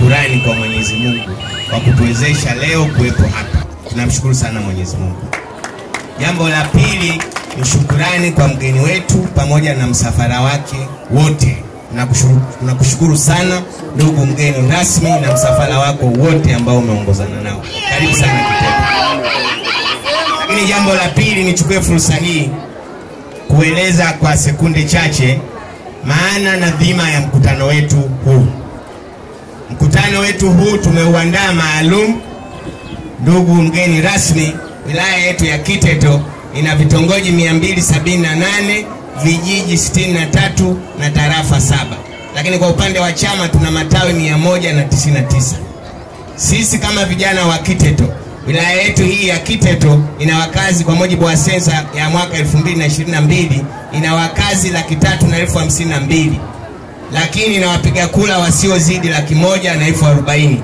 shukurani kwa Mwenyezi Mungu kwa kutuwezesha leo kuwepo hapa. Tunamshukuru sana Mwenyezi Mungu. Jambo la pili ni shukurani kwa mgeni wetu pamoja na msafara wake wote. Tunakushukuru sana ndugu mgeni rasmi na msafara wako wote ambao umeongozana nao. Karibu sana Kiteto. Lakini jambo la pili, nichukue fursa hii kueleza kwa sekunde chache maana na dhima ya mkutano wetu huu. Mkutano wetu huu tumeuandaa maalum. Ndugu mgeni rasmi, wilaya yetu ya Kiteto ina vitongoji 278, vijiji 63 na tarafa 7. Lakini kwa upande wa chama tuna matawi 199. Sisi kama vijana wa Kiteto, wilaya yetu hii ya Kiteto ina wakazi kwa mujibu wa sensa ya mwaka 2022 ina wakazi 352,000. Lakini na wapiga kura wasiozidi 140,000.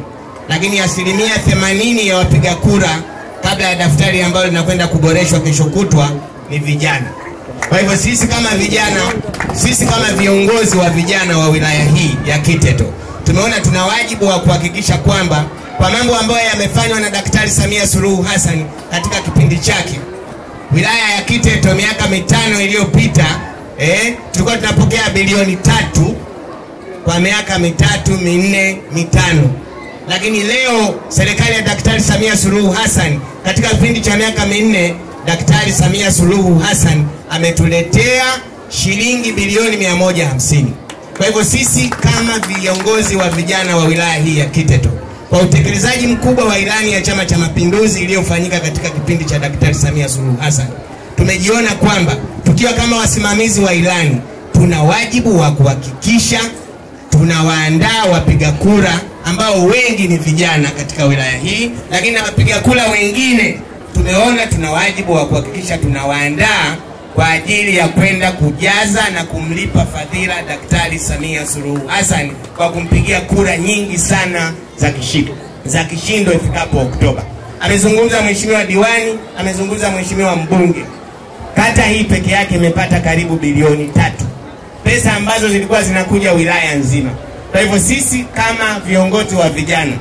Lakini 80% ya wapiga kura kabla ya daftari ambalo linakwenda kuboreshwa kesho kutwa ni vijana. Kwa hivyo sisi kama vijana, sisi kama viongozi wa vijana wa wilaya hii ya Kiteto, tumeona tuna wajibu wa kuhakikisha kwamba kwa mambo ambayo yamefanywa na Daktari Samia Suluhu Hassan katika kipindi chake, wilaya ya Kiteto miaka 5 iliyopita, tulikuwa tunapokea bilioni 3 kwa miaka 3, 4, 5. Lakini leo serikali ya Daktari Samia Suluhu Hassan katika kipindi cha miaka 4, Daktari Samia Suluhu Hassan ametuletea shilingi bilioni 150. Kwa hivyo sisi kama viongozi wa vijana wa wilaya hii ya Kiteto, kwa utekelezaji mkubwa wa ilani ya Chama cha Mapinduzi iliyofanyika katika kipindi cha Daktari Samia Suluhu Hassan, tumejiona kwamba tukiwa kama wasimamizi wa ilani tuna wajibu wa kuhakikisha tunawaandaa wapiga kura ambao wengi ni vijana katika wilaya hii, lakini na wapiga kura wengine tumeona tuna wajibu wa kuhakikisha tunawaandaa kwa ajili ya kwenda kujaza na kumlipa fadhila Daktari Samia Suluhu Hassan kwa kumpigia kura nyingi sana za kishindo ifikapo Oktoba. Amezungumza mheshimiwa diwani, amezungumza mheshimiwa mbunge. Kata hii peke yake imepata karibu bilioni 3, pesa ambazo zilikuwa zinakuja wilaya nzima. Kwa hivyo sisi kama viongozi wa vijana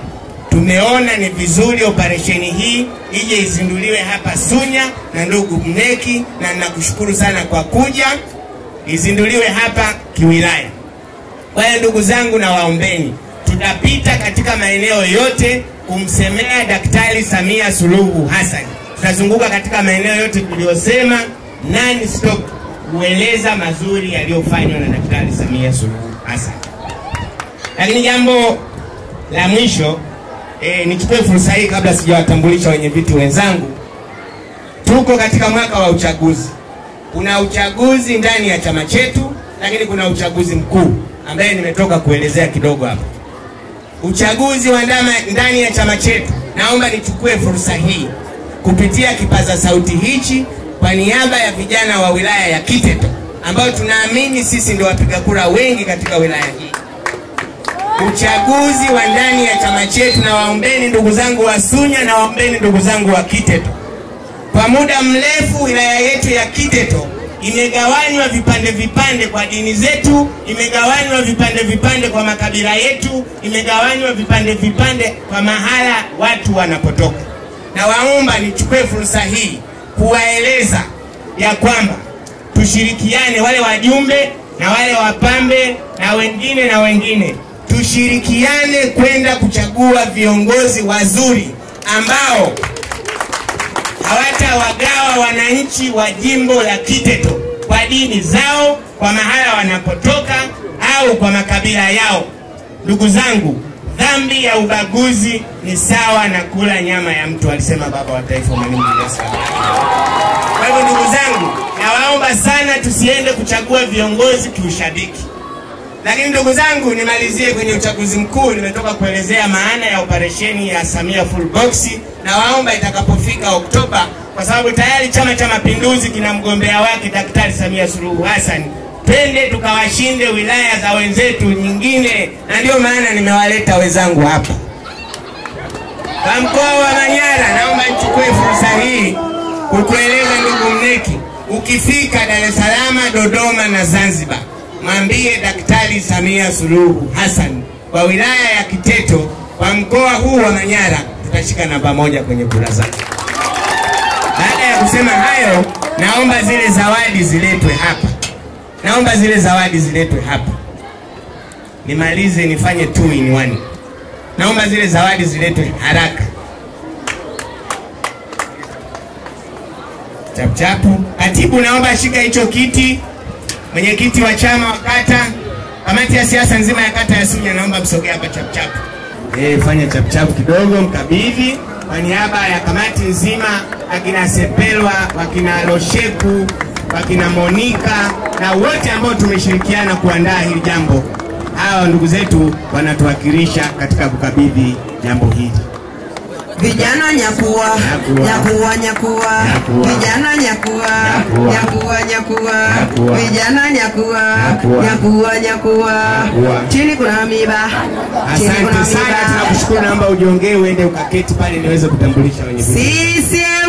tumeona ni vizuri operesheni hii ije izinduliwe hapa Sunya na ndugu Mneki, na nakushukuru sana kwa kuja, izinduliwe hapa kiwilaya. Kwa hiyo ndugu zangu, na waombeni, tutapita katika maeneo yote kumsemea Daktari Samia Suluhu Hassan. Tutazunguka katika maeneo yote tuliyosema non stop kueleza mazuri yaliyofanywa na Daktari Samia Suluhu Hassan. Lakini jambo la mwisho, nichukue fursa hii kabla sijawatambulisha wenye viti wenzangu. Tuko katika mwaka wa uchaguzi. Kuna uchaguzi ndani ya chama chetu, lakini kuna uchaguzi mkuu ambaye nimetoka kuelezea kidogo hapa. Uchaguzi wa ndani ya chama chetu, naomba nichukue fursa hii kupitia kipaza sauti hichi kwa niaba ya vijana wa wilaya ya Kiteto ambao tunaamini sisi ndio wapiga kura wengi katika wilaya hii. Uchaguzi wa ndani ya chama chetu, na waombeni ndugu zangu wa Sunya na waombeni ndugu zangu wa Kiteto. Kwa muda mrefu wilaya yetu ya Kiteto imegawanywa vipande vipande kwa dini zetu, imegawanywa vipande vipande kwa makabila yetu, imegawanywa vipande vipande kwa mahala watu wanapotoka. Na waomba nichukue fursa hii kuwaeleza ya kwamba tushirikiane, wale wajumbe na wale wapambe na wengine na wengine, tushirikiane kwenda kuchagua viongozi wazuri ambao hawatawagawa wananchi wa jimbo la Kiteto kwa dini zao, kwa mahala wanapotoka au kwa makabila yao. Ndugu zangu, dhambi ya ubaguzi ni sawa na kula nyama ya mtu, alisema baba wa taifa Mwalimu Julius Kambarage. Kwa hivyo ndugu zangu, nawaomba sana tusiende kuchagua viongozi kiushabiki. Lakini ndugu zangu, nimalizie kwenye uchaguzi mkuu. Nimetoka kuelezea maana ya operesheni ya Samia Full Box, na waomba itakapofika Oktoba, kwa sababu tayari Chama cha Mapinduzi kina mgombea wake Daktari Samia Suluhu Hassan, twende tukawashinde wilaya za wenzetu nyingine. Na ndio maana nimewaleta wenzangu hapa. Kwa mkoa wa Manyara, naomba nichukue fursa hii kukueleza ndugu Mneki, ukifika Dar es Salaam, Dodoma na Zanzibar, mwambie Daktari Samia Suluhu Hassan kwa wilaya ya Kiteto, kwa mkoa huu wa Manyara tutashika namba 1 kwenye kura zake. Baada ya kusema hayo, naomba zile zawadi ziletwe hapa. Naomba zile zawadi ziletwe hapa. Nimalize nifanye 2 in 1. Naomba zile zawadi ziletwe haraka. Chap chapu. Katibu, naomba shika hicho kiti. Mwenyekiti wa chama wa kata, kamati ya siasa nzima ya kata ya Sunya, naomba msogee hapa chap chap. Fanya chap chap kidogo, mkabidhi kwa niaba ya kamati nzima, akina Sepelwa, wakina Losheku, wakina Monica na wote ambao tumeshirikiana kuandaa hili jambo. Hawa ndugu zetu wanatuwakilisha katika kukabidhi jambo hili. Vijana nyakua, nyakua, nyakua, vijana nyakua, nyakua, nyakua, vijana nyakua, nyakua, nyakua. Chini kuna miba. Asante sana, tunakushukuru. Naomba ujiongee uende ukaketi pale niweze kutambulisha wenye viti. CCM